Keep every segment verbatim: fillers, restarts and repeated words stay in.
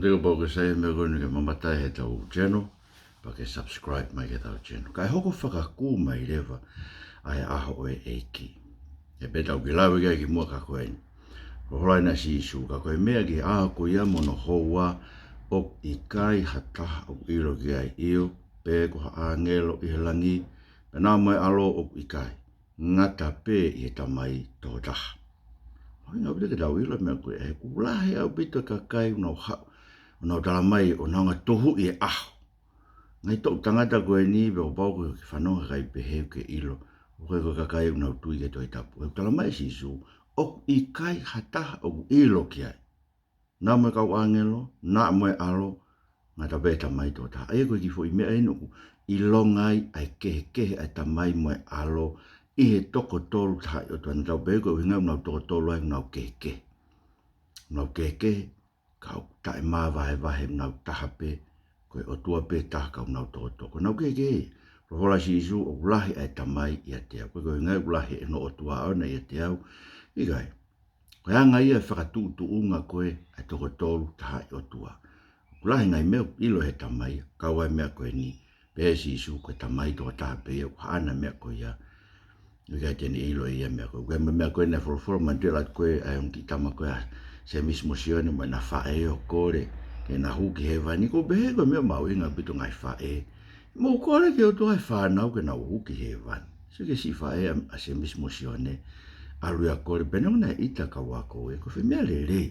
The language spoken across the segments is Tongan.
Te u pau ke sai meʻa ko eni ke mamata ai heʻetau channel, pea ke subscribe mai ki heʻetau channel. Kae hoko fakakū mai leva ʻa e ʻaho ʻo e ʻEiki. He pea tau kiʻi lave ki ai kimuʻa ka ko eni. Folofola ʻa Sīsū, ka ko e meʻa ki he ʻaho ko ia mo hono houa, ʻoku ʻikai ha taha ʻoku ʻilo ki ai, ʻio, pe ko ha ʻāngelo ʻi he langi, pe naʻa mo e ʻAlo, ʻoku ʻikai, ngata pē ʻi he Tamai tokotaha. Mahuʻinga ʻaupito ke tau ʻilo e meʻa ko ē, he ʻoku lahi ʻaupito e kakai ʻoku nau haʻu, ʻo nau tala mai ʻoku nau hanga ʻo tohuʻi e ʻaho. Ngaahi toʻu tangata ko eni, pea kuo pau ke fanongo e kakai pehē ke ʻilo ʻoku ʻikai ko e kakai ʻoku nau tui ki he Tohi Tapu. He ʻoku tala mai ʻe Sīsū, ʻoku ʻikai ha taha ʻoku ʻilo ki ai, naʻa mo e kau ʻāngelo, naʻa mo e ʻAlo, ngata pē Tamai tokotaha. ʻA ia ko e kiʻi foʻi meʻa eni ʻoku ʻilonga ai ʻa e kehekehe ʻa e Tamai mo e ʻAlo ʻi he toko tolu tahaʻi ʻOtua. Naʻa tau pehē ko e ʻuhinga ʻoku nau toko tolu ai, ʻoku nau kehekehe. ʻOku nau kehekehe, ka ʻoku taʻemavahevahe, ʻoku nau taha pē, ko e ʻOtua pē taha ka ʻoku nau toko tolu. Ko ʻenau kehekehe. Folofola ʻa Sīsū, ʻoku lahi ʻa e Tamai ʻiate au. Ko e ʻuhinga ʻoku lahi ʻene ʻOtua ʻoʻona ʻiate au? ʻIkai. Ko e anga ia e fakatuʻutuʻunga ko ē ʻa e toko tolu tahaʻi ʻOtua. ʻOku lahi ngaahi meʻa ʻoku ʻilo ʻe he Tamai, kau ai e meʻa ko eni, pehē ʻe Sīsū ko e Tamai tokotaha pē ia ʻoku haʻana e meʻa ko ia. ʻIkai te ne ʻilo ʻe ia e meʻa ko ē. Ko e meʻa ko ē naʻe folofola mai ʻa e ʻOtua ʻi he ʻaho ko ē ʻa e ongo kiʻi tama ko ē ʻa Sēmisi mo Sione, mo ʻena faʻē ʻo kole ke na hū ki hēvani. ʻOku ou pehē ko e meʻa mahuʻinga ʻaupito ngaahi faʻē, mou kole ki he ʻOtua e fānau ke nau hū ki hēvani. Sio ki he siʻi faʻē ʻa, ʻa Sēmisi mo Sione, ʻalu ia ʻo kole, pea neongo naʻe ʻita e kau ako, ē, ko e fē meʻa lelei.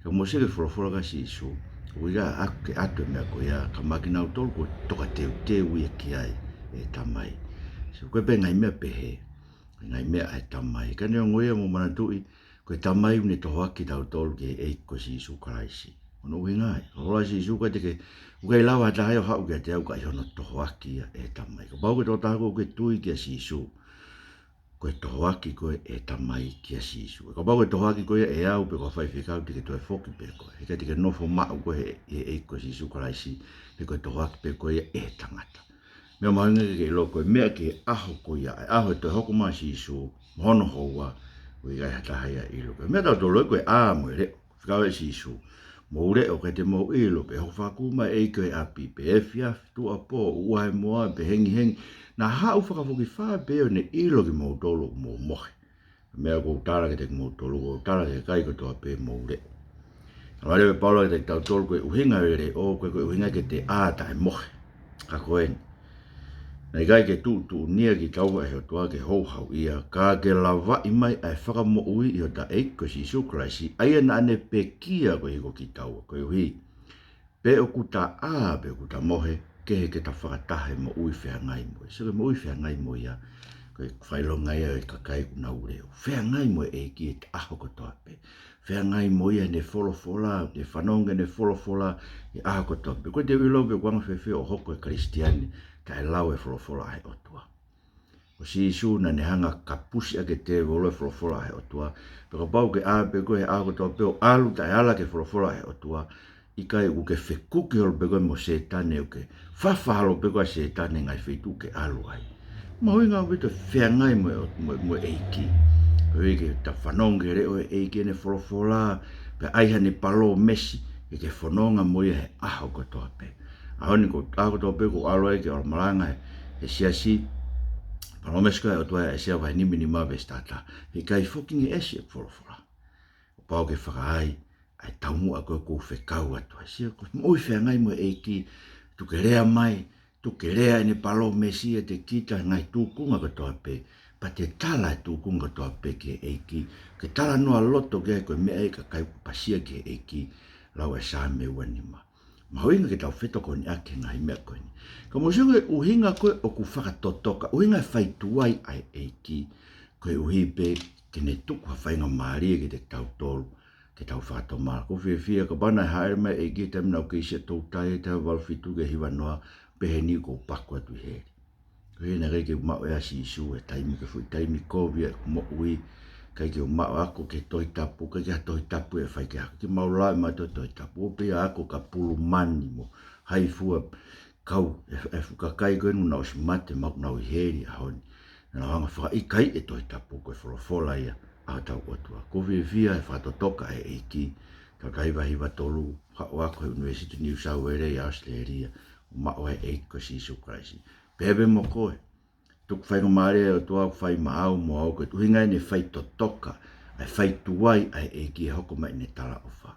Ka mou sio ki he folofola ʻa Sīsū, ʻoku ʻikai ke ʻatu e meʻa ko ia, ka maʻa kinautolu kuo toka teuteu ia ki ai ʻe he Tamai. Sio, ko e pē ngaahi meʻa pehē, ngaahi meʻa ʻa e Tamai. Ka neongo ia, mou manatuʻi, ko e Tamai ʻoku ne tohoaki kitautolu ki he ʻEiki ko Sīsū Kalaisi. Ko hono ʻuhinga ia, ko e folofola ʻa Sīsū, ʻoku ʻikai te ke, ʻoku ʻikai lava ha taha ia ʻo haʻu kiate au ka ʻi hono tohoaki ia ʻe he Tamai. Kapau ko e tokotaha koe ʻoku ke tui kia Sīsū, ko e tohoaki koe ʻe he Tamai kia Sīsū. Kapau ko e tohoaki koe ia ʻe au pe ko ha faifekau, te ke toe foki pē koe. He ʻikai te ke nofo maʻu koe he, he ʻEiki ko Sīsū Kalaisi, he ko e tohoaki pē koe ia ʻe he tangata. Meʻa mahuʻinga ke ke ʻilo ko e meʻa ki he ʻaho ko ia, e ʻaho ʻe toe hoko mai ai ʻa Sīsū, mo hono houa, ʻoku ʻikai ha taha ia ʻilo. Ko e meʻa ʻa tautolu ia ko e ʻā mo e leʻo, fekau ʻe Sīsū. Mou leʻo, ka te mou ʻilo, pe ʻe hoko fakakū mai e ʻEiki ʻo e ʻapi, pe efiafi, tuʻuapō, ʻuʻua he moa, pe hengihengi, naʻa haʻu fakafokifā pē ʻo ne ʻilo kimoutolu ʻoku mou mohe. Meʻa ʻoku ou tala kiate kimoutolu, ʻoku ou tala ki he kakai kotoa pē, mou leʻo. Talamai leva ʻe Paula kiate kitautolu ko e ʻuhinga e leʻo, ʻoku ʻikai ko e ʻuhinga ke te ʻā taʻe mohe. Ka ko eni. Naʻe ʻikai ke tuʻutuʻuni kitaua ʻe he ʻOtua ke houhauʻia, ka ke lavaʻi mai ʻa e fakamoʻui ʻi hota ʻEiki ko Sīsū Kalaisi, ʻa ia naʻa ne pekia koeʻuhi ko kitaua, koeʻuhi pe ʻoku ta ʻā, pe ʻoku ta mohe, kehe ke ta fakataha he moʻui feangai mo ia. Sio ki he moʻui feangai mo ia, ko e fakaʻilonga ia ʻo e kakai ʻoku nau leʻo. Feangai mo e ʻEiki he ʻaho kotoa pē. Feangai mo ia heʻene folofola, ʻene fanongo ki heʻene folofola he ʻaho kotoa pē. ʻOku ʻikai te u ʻilo pe ʻoku anga fēfē ʻo hoko e Kalisitiane taʻe lau e folofola ʻa e ʻOtua. Ko Sīsū naʻa ne hanga ʻo kapusi ʻaki e tēvolo e folofola ʻa e ʻOtua. Pea kapau ʻoku ke ʻā pē koe he ʻaho kotoa pē ʻo ʻalu taʻe ala ki he folofola ʻa e ʻOtua, ʻikai, ʻoku ke fekuki holo pē koe mo Sētane, ʻoku ke fafa holo pē koe ʻa Sētane he ngaahi feituʻu ʻoku ke ʻalu ai. Mahuʻinga ʻaupito e feangai mo e ʻO-, mo, mo e ʻEiki. Koeʻuhi ke ta fanongo ki he leʻo ʻo e ʻEiki, ʻene folofola, pea ʻai haʻane palōmesi, ke ke fononga mo ia he ʻaho kotoa pē. ʻAho ni, ko e ʻaho kotoa pē ʻoku ou ʻalu ai ke ʻalu ʻo malanga he, he siasi, palōmesi ko ē ʻa e ʻOtua ʻi ʻAisea vahe nima nima veesi taha taha. He ʻikai foki ngeʻesi ʻeku folofola. Kuo pau ke fakaai ʻa e taumuʻa ko ē ʻoku ou fekau atu ai. Sio, ko e moʻui feangai mo e ʻEiki, tuku ke lea mai, tuku ke lea ʻene palōmesi kiate kita he ngaahi tūkunga kotoa pē, pea te tala e tūkunga kotoa pē ki he ʻEiki, ke talanoa loto ki ai, ko e meʻa ia ʻa e kakai ʻoku pasia ki he ʻEiki, lau e Saame ua nima. Mahuʻinga ke tau fetokoniʻaki he ngaahi meʻa ko eni. Ka mou sio ki he ʻuhinga ko ē ʻoku fakatotoka, ʻuhinga e fai tuai ʻa e ʻEiki, koeʻuhi pē ke ne tuku ha faingamālie kiate kitautolu ke tau fakatomala. ʻOku ou fiefia kapau naʻe hāʻele mai e ʻEiki he taimi naʻa ku kei siʻa toutai, taha valu fitu ki he hiva noa, pehē ni kuo u paku atu ʻi heli. Koeʻuhi naʻe ʻikai ke u maʻu ʻe au ʻa Sīsū he taimi, ko e foʻi taimi kovi ʻeku moʻui, ʻikai ke u maʻu, ako ki he Tohi Tapu, ʻikai ke ha Tohi Tapu ʻe fai ke ako. Ke mau lau ʻe mautolu e Tohi Tapu, ʻo pehē ʻa e ako kapulu mani mo haifua, kau e, e fuʻu kakai ko ē ʻoku nau ʻosi mate, mo ʻoku nau ʻi heli he ʻaho ni. Naʻa nau hanga ʻo fakaʻikaiʻi e Tohi Tapu, ko e folofola ia ʻa hotau ʻOtua. ʻOku ou fiefia he fakatotoka ʻa e ʻEiki, tautahi vahe hiva tolu, haʻu ʻo ako he ʻUnivēsiti New South Wales ʻi ʻAositelēlia, ʻo maʻu ʻa e ʻEiki ko Sīsū Kalaisi. Pehē pē mo koe, tuku faingamālie ʻa e ʻOtua ʻoku fai maʻau mo au, ko e ʻuhinga ʻene fai totoka, ʻa e fai tuai ʻa e ʻEiki ʻi he hoko mai ʻene talaʻofa.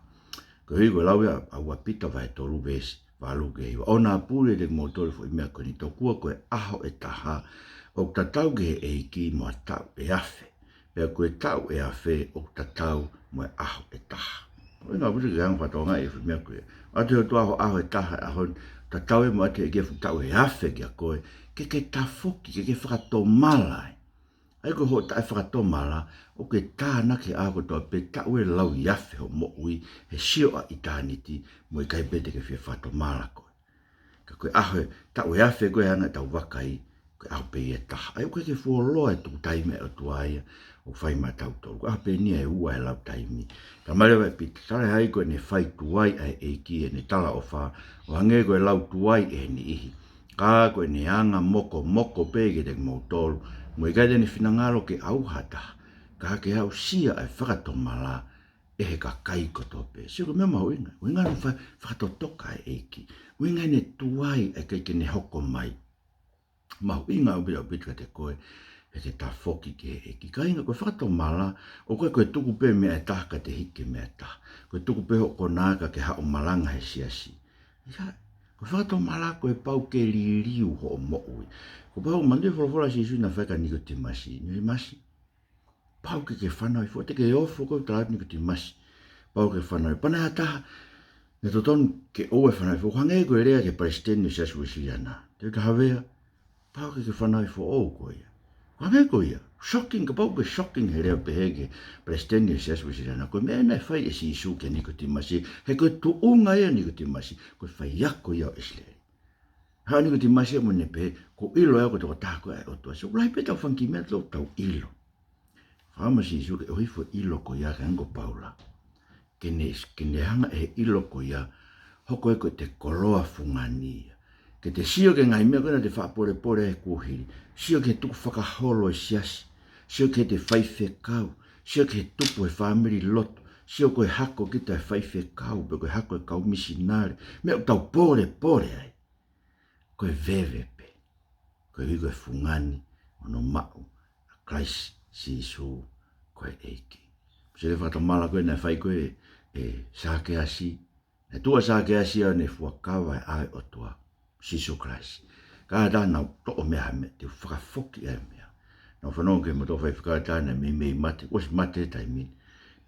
Koeʻuhi ko e lau ia ʻa ua Pita vahe tolu veesi valu ki he hiva: ʻOua naʻa pule ʻiate kimoutolu e foʻi meʻa ko eni, tokua ko e ʻaho ʻe taha ʻoku tatau ki he ʻEiki mo ha taʻu ʻe afe, pea ko e taʻu ʻe afe ʻoku tatau mo e ʻaho ʻe taha. ʻOku ʻikai ke anga fakatonga e foʻi meʻa ko ia. ʻOatu ʻe he ʻOtua ho ʻaho ʻe taha he ʻaho ni, tatau ia mo e ʻatu ʻe he ʻEiki e fuʻu taʻu ʻe afe kiate koe, ke ke tafoki, ke ke fakatomala ai. ʻA ia ko hoʻo taʻefakatomala, ʻoku ke tānaki he ʻaho kotoa pē, taʻu ʻe lauiafe hoʻo moʻui he sio ʻa ʻitāniti, mo e ʻikai pē te ke fie fakatomala koe. Ka ko e ʻaho ē, taʻu ʻe afe ko ē ʻa e anga ʻetau vakai, ko e ʻaho pē ia ʻe taha. ʻA ia ʻoku ʻikai ke fuoloa e tuku taimi ʻa e ʻOtua ia ʻoku fai maʻatautolu. Ko e ʻaho pē eni ia ʻe ua he lau taimi. Talamai leva ʻe Pita, talaʻehai ko ʻene fai tuai ʻa e ʻEiki ʻene talaʻofa, ʻo hangē ko e lau tuai ʻe he niʻihi. Ka ko ʻene anga mokomoko pē kiate kimoutolu, mo e ʻikai te ne finangalo ke ʻauha ha taha, ka ke aʻusia ʻa e fakatomala ʻe he kakai kotoa pē. Sio ko e meʻa mahuʻinga, ʻuhinga ʻene fai fakatotoka ʻa e ʻEiki. ʻUhinga ʻene tuai ʻa e ʻikai ke ne hoko mai. Mahuʻinga ʻaupito, ʻaupito kiate koe, he ke tafoki ki he ʻEiki. Kāinga, ko e fakatomala, ʻoku ʻikai ko e tuku pē meʻa ʻe taha ka te hiki ki he meʻa ʻe taha. Ko e tuku pē hoʻo konā ka ke haʻu ʻo malanga he siasi. ʻIkai, ko e fakatomala ko e pau ke liliu hoʻo moʻui. Kuo pau, manatuʻi e folofola ʻa Sīsū naʻe fai kia Nikotīmasi. Nikotīmasi, pau ke ke fanauʻi foʻou, te ke ofo koe, tala atu ʻe Nikotīmasi. Pau ke fanauʻi. Pea naʻe ʻi ai ha taha naʻe totonu ke ʻoua ʻe fanauʻi foʻou, hangē ko e lea ki he palesiteni ʻo e Siasi Uēsiliana. Te u tahavea, pau ke ke fanauʻi foʻou koe ia. Ko e hā e meʻa ko ia? Shocking, kapau ʻoku ke shocking he lea pehē ki he palesiteni ʻo e Siasi Uēsiliana. Ko e meʻa naʻe fai ʻe Sīsū kia Nikotīmasi, he ko e tuʻunga ia ʻo Nikotīmasi, ko e faiako ia ʻo ʻIsileli. Haʻu ʻa Nikotīmasi ia mo ne pehē, kuo u ʻilo ʻe au ko e tokotaha koe ʻa e ʻOtua. So, lahi pē ʻetau fanga kiʻi meʻa ʻoku tau ʻilo. Fakaʻamu ʻa Sīsū ke ʻohifo e ʻilo ko ia ki he anga ko Paula. Ke ne, ke ne hanga ʻe he ʻilo ko ia, hoko ia ko ʻete koloa fungani ia. Ke te sio ki he ngaahi meʻa ko ē naʻa te faʻa polepole he kuohili. Sio ki he tukufakaholo ʻo e siasi. Sio ki heʻete faifekau. Sio ki he tupu he fāmili lotu. Sio ko e hako kita he faifekau, pe ko e hako e kau misinale. Meʻa ʻoku tau polepole ai. Ko e veve pē. Koeʻuhi ko e fungani ʻo hono maʻu ʻa Kalaisi Sīsū ko e ʻEiki. Sio ki he fakatomala ko ē naʻe fai ko ē ʻe Sākeasi. Naʻe tuʻu ʻa Sākeasi ia ʻo ne fuakava ʻa e ʻOtua, Sīsū Kalaisi. Ka ʻi ai ha taha naʻa nau toʻo mei ai ha meʻa, te u fakafoki ʻa e meʻa. Naʻa ku fanongo ki he motuʻa faifekau ʻe taha naʻe meimei mate, kuo ʻosi mate he taimi ni.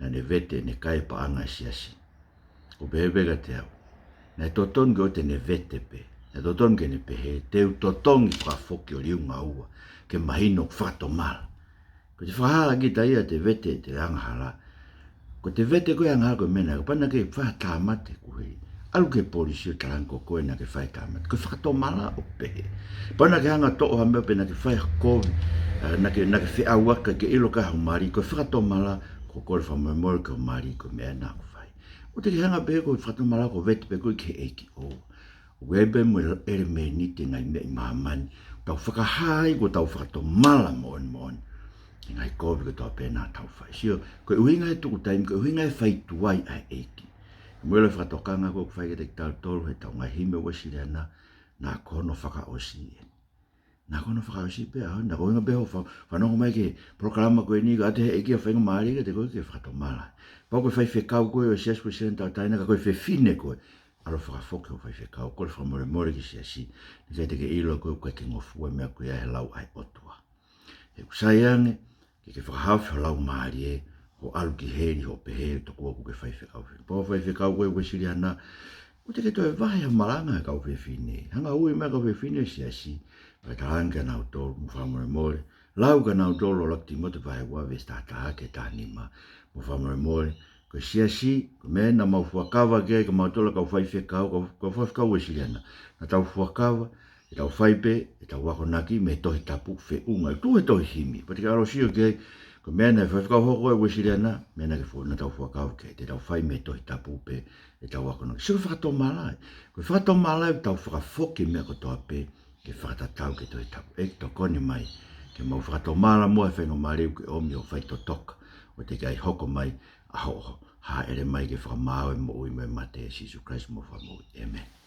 Naʻa ne vete, ne kai e paʻanga ʻa e siasi. Ko e pehē pē kiate au, naʻe totonu ke ʻoua te ne vete pē. Naʻe totonu ke ne pehē, te u totongi fakafoki ʻo liunga ua, ke mahino ʻoku fakatomala. Ko ʻete fakahā kita ia ʻete vete ʻete angahala. Ko ʻete vete ko e angahala ko e meʻa naʻe, kapau naʻa ke fai ha tāmate kuo hili, ʻalu ki he polisi ʻo talaange ko koe naʻa ke fai e tāmate. Ko e fakatomala ʻo pehē. Kapau naʻa ke hanga ʻo toʻo ha meʻa pe naʻa ke fai ha kovi, ʻa, naʻa ke, naʻa ke feʻauaki ke ʻilo ʻe ho mali, ko e fakatomala, ko e kole fakamolemole ki ho mali, ko e meʻa naʻa ku fai. ʻOua te ke hanga ʻo pehē ko e fakatomala ko e vete pē koe ki he ʻEiki. ʻOua. ʻOku ʻi ai pē mo e ʻelemēniti e ngaahi meʻa ʻi māmani ʻoku tau fakahā ai kuo tau fakatomala moʻoni moʻoni he ngaahi kovi kotoa pē naʻa tau fai. Sio, ko e ʻuhinga e tuku taimi, ko e ʻuhinga e fai tuai ʻa e ʻEiki. Mou ʻilo e fakatokanga ko ē ʻoku fai kiate kitautolu heʻetau ngaahi himi Uēsiliana, naʻa ko hono fakaʻosi ē. Naʻa ko hono fakaʻosi pē ʻaho ni, naʻa ko e ʻuhinga pē hoʻo fa-, fanongo mai ki he polokalama ko eni, ka ʻoatu ʻe he ʻEiki ha faingamālie kiate koe ke fakatomala. Pau ko e faifekau koe ʻo e Siasi Uēsiliana Tauʻatāina, ka ko e fefine koe, ʻalu ʻo fakafoki hoʻo faifekau, kole fakamolemole ki he siasi, naʻe ʻikai te ke ʻilo ʻe koe ʻoku ʻikai ke ngofua e meʻa ko ia he lau ʻa e ʻOtua. He ʻoku sai ange ke ke fakahaofi ho laumālie, hoʻo ʻalu ki heli hoʻo pehē tokua ʻoku ke faifekau. Pea ko e faifekau koe Uēsiliana, ʻoua te ke toe vahe ha malanga he kau fefine. Hanga ʻo ui mai e kau fefine ʻo e siasi, pea talaange kia nautolu, mou fakamolemole. Lau kia nautolu ʻUluaki Tīmote vahe ua veesi taha taha ki he taha nima, mou fakamolemole. Ko e siasi, ko e meʻa naʻa mau fuakava ki ai, ko mautolu kau faifekau, kau, kau faifekau Uēsiliana. Naʻa tau fuakava, ʻetau fai pē ʻetau akonaki mei he Tohi Tapu, feʻunga, tuʻu he tohi himi. Pea te ke ʻalu ʻo sio ki ai, ko e meʻa naʻe faifekau hoko ʻa e Uēsiliana, meʻa naʻa ke fua-, naʻa tau fuakava ki ai, te tau fai mei he Tohi Tapu pē ʻetau akonaki. Sio ki he fakatomala ē. Ko e fakatomala ʻoku tau fakafoki e meʻa kotoa pē ke fakatatau ki he Tohi Tapu. ʻEiki, tokoni mai ke mau fakatomala muʻa he faingamālie ʻoku ke ʻomi ʻo fai totoka, ʻoua te ke ʻai hoko mai ʻa hoʻo Hāʻele mai ke fakamaau e moʻui mo e mate, ʻia Sīsū Kalaisi homau Fakamoʻui. ʻĒmeni.